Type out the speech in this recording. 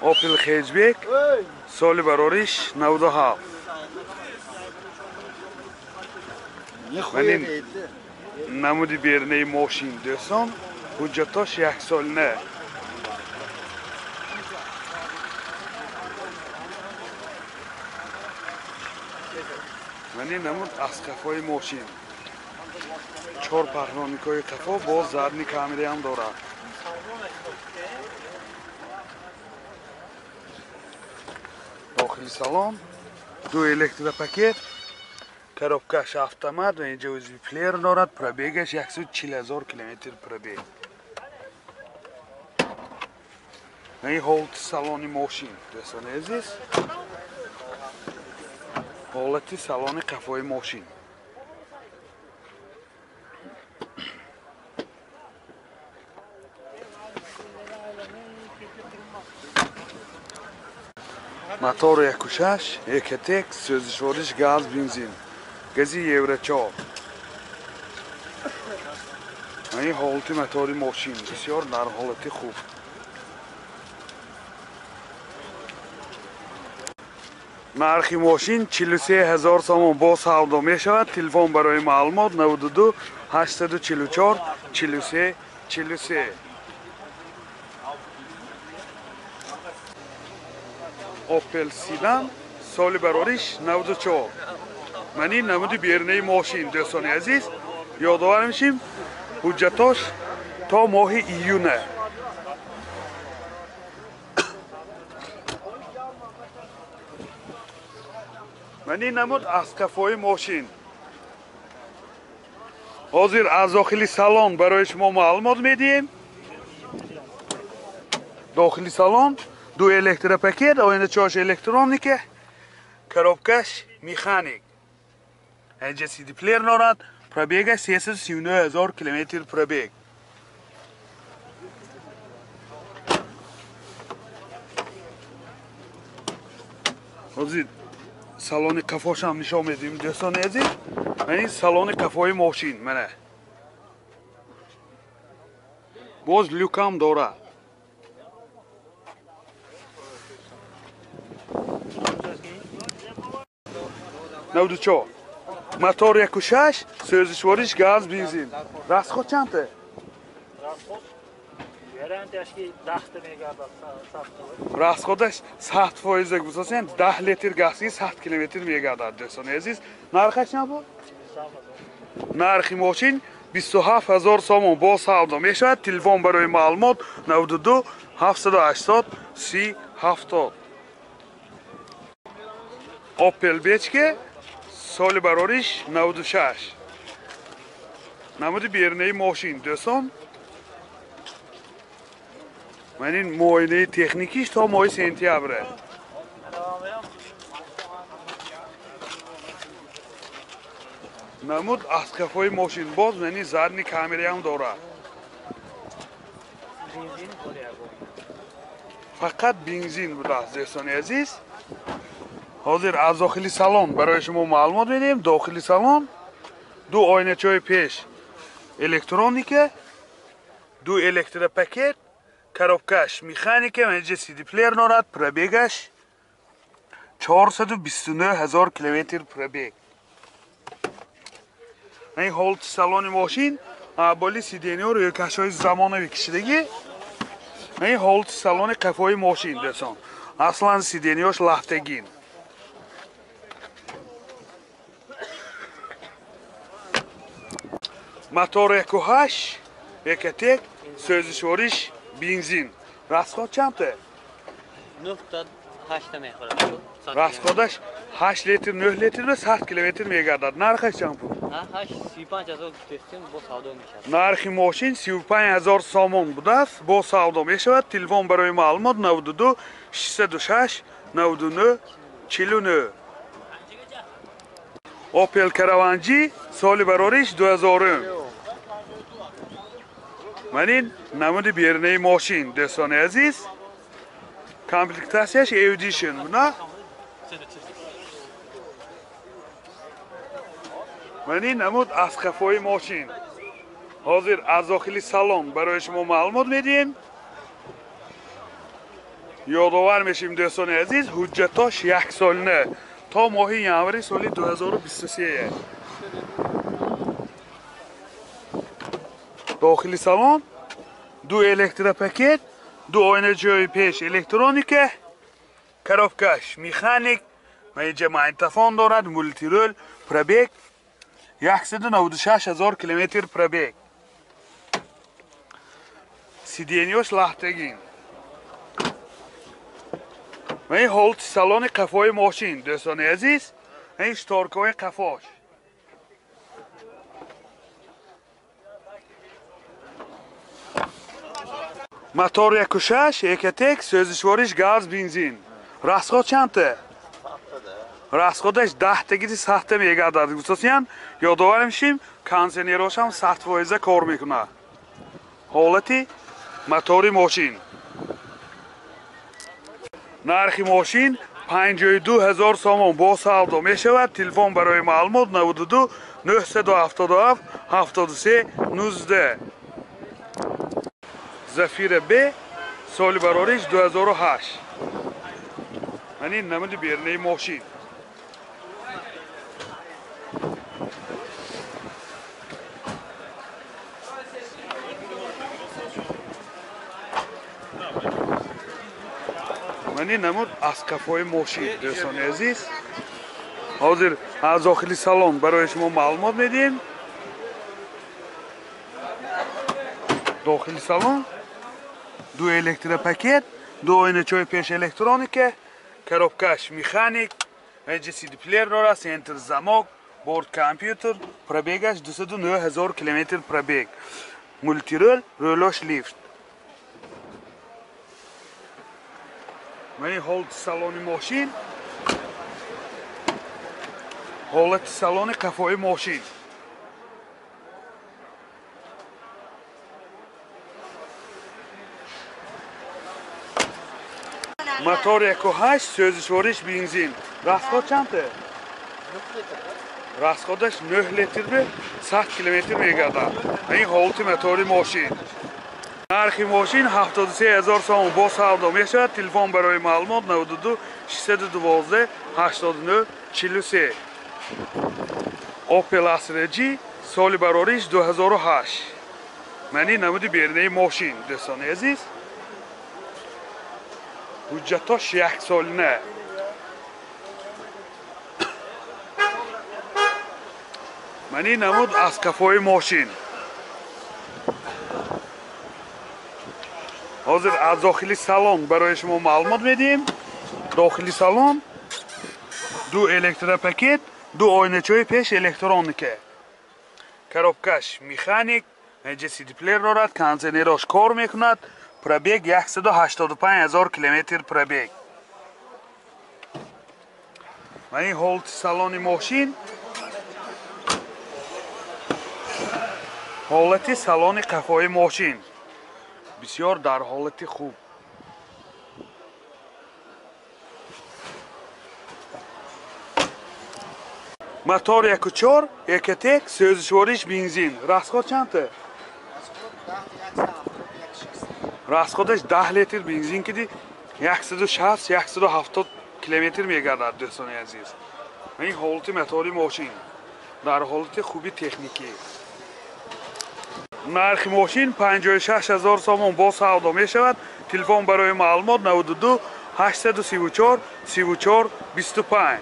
Opel Hatchback соли барориш 97. Ман ин намуди берунаи мошин дӯстон, ҳуҷҷатош яксолина. Ман ин намуд аз қафои мошин. 4 парноникҳои қафо боз задни камераам дорад. Дохили салон ду электропакет, коробкаш автомат ва инҷа USB плеер дорад. Пробегаш 140 000 километр пробег. Ин ҳолати салони мошин дӯстони азиз, ҳолати салони қафои мошин. Мотор 1.6 Ecotec, сӯзишвориш газ, бензин, гази Евро 4. Ин ҳолати мотори мошин бисёр дар ҳолати хуб. Нархи мошин 43 000 сомон бо савдо мешавад. Телефон барои маълумот 92 844 43 43. Opel Sedan соли барориш 94. Ман ин намуди берунаи мошин дӯстони азиз, ёдовар мешим ҳуҷҷатош то моҳи июна. Ман ин намуд аз қафои мошин. Ҳозир аз дохили салон барои шумо маълумот медиҳем. Дохили салон ду электропакет, оиначаҳош электроника, коробкаш механик. Инҷа CD плеер дорад, пробегаш 339 000 километр пробег. Ҳозир салони қафошам нишон медиҳем дӯстони азиз. Ман ин салони қафои мошин, мана. Боз люкам дорад. 94. Мотор 1.6, сӯзишвориш газ, бензин. Расход чанд? Расходаш 100% гузошем, 10 литр гази 100 километр мегардад дӯстони азиз. Нархаш чанд буд? Нархи мошин 27 000 сомон бо савдо мешавад. Телефон барои маълумот 92 780 30 70. Opel Бечке соли барориш 96. Намуди берунаи мошин дӯстон. Ман ин муоинаи техникиш то моҳи сентябр. Намуд аз қафои мошин боз ман ин задни камераам дорад. Фақат бензин будааст дӯстони азиз. Ҳозир аз дохили салон барои шумо маълумот медиҳем. Дохили салон ду оиначаҳои пеш электроника, ду электропакет, коробкаш механика, инҷа CD плеер дорад, пробегаш 429 000 километр пробег. Ин ҳолати салони мошин боли сидениҳо рӯйкашҳои замонавӣ кишидагӣ. Ин ҳолати салони қафои мошин дӯстон, аслан сидениҳош лафтагин. Мотор 1.8 Ecotec, сӯзишвориш бензин. Расход чанд? 9.8 мехӯрад. Расходаш 8 литр, 9 литр ва 100 километр мегардад. Нархаш чанд пул? Нархаш 35 000 гуфтем, бо савдо мешавад. Нархи мошин 35 000 сомон будааст, бо савдо мешавад. Телефон барои маълумот 92 606 99 49. Opel Caravan G соли барориш 2000. Ман ин намуди берунаи мошин дӯстони азиз. Комплектатсияш Edition буна. Ман ин намуд аз қафои мошин. Ҳозир аз дохили салон барои шумо маълумот медиҳем. Ёдовар мешим дӯстони азиз, ҳуҷҷатош яксолина то моҳи январи соли 2023. Дохили салон ду электропакет, ду оинаҷои пеш электроника, коробкаш механик, ва инҷа магнитофон дорад, мултирол, пробег 196 000 километр пробег. Сиденьёш лахтагин. Ва ин ҳолати салони қафои мошин дӯстони азиз, ин шторкаҳои қафош. Мотор 1.6 Экотек, сӯзишвориш газ, бензин. Расход чандта? Расходаш 10 тагиди 100 мегардад. Гуфтосиян, ёдовар мешим, кондиционерошам 100% кор мекунад. Ҳолати мотори мошин. Нархи мошин 52 000 сомон бо савдо мешавад. Телефон барои маълумот 92 977 73 19. Зафира Б, соли барориш 2008. Ман ин намуди берунаи мошин. Ман ин намуд аз кафои мошин дӯстони азиз. Ҳозир аз дохили салон барои шумо маълумот медиҳем. Дохили салон ду электропакет, ду оиначаҳои пеш электроника, коробкаш механик, инҷа сидплеер дорад, центр замок, борт компютер, пробегаш 209 000 километр пробег. Мултирол, рӯлош лифт. Ман ин ҳолати салони мошин, ҳолати салони қафои мошин. Мотор 1.8, сӯзишвориш бензин. Расход чандта? Расходаш 9 литр бе 100 километр мегардад. Ин ҳолати мотори мошин. Нархи мошин 73 000 сомон бо савдо мешавад. Телефон барои маълумот 92 612 89 43. Opel Astra G, соли барориш 2008. Ман ин намуди берунаи мошин дӯстони азиз. Ҳуҷҷатош яксолина. Ман ин намуд аз кафои мошин. Ҳозир аз дохили салон барои шумо маълумот медиҳем. Дохили салон ду электропакет, ду оиначаҳои пеш электроника, коробкаш механик, инҷа сидплеер дорад, кондиционерош кор мекунад, пробег 185 000 километр пробег. Ман ин ҳолати салони мошин, ҳолати салони қафои мошин бисёр дар ҳолати хуб. Мотор 1.4 Экотек, сӯзишвориш бензин. Расход чандта? Расходаш 10 литр бензин киди 160-170 километр мегардад дӯстони азиз. Ин ҳолати мотори мошин дар ҳолати хуби техникӣ. Нархи мошин 56 000 сомон бо савдо мешавад. Телефон барои маълумот 92 834 34 25.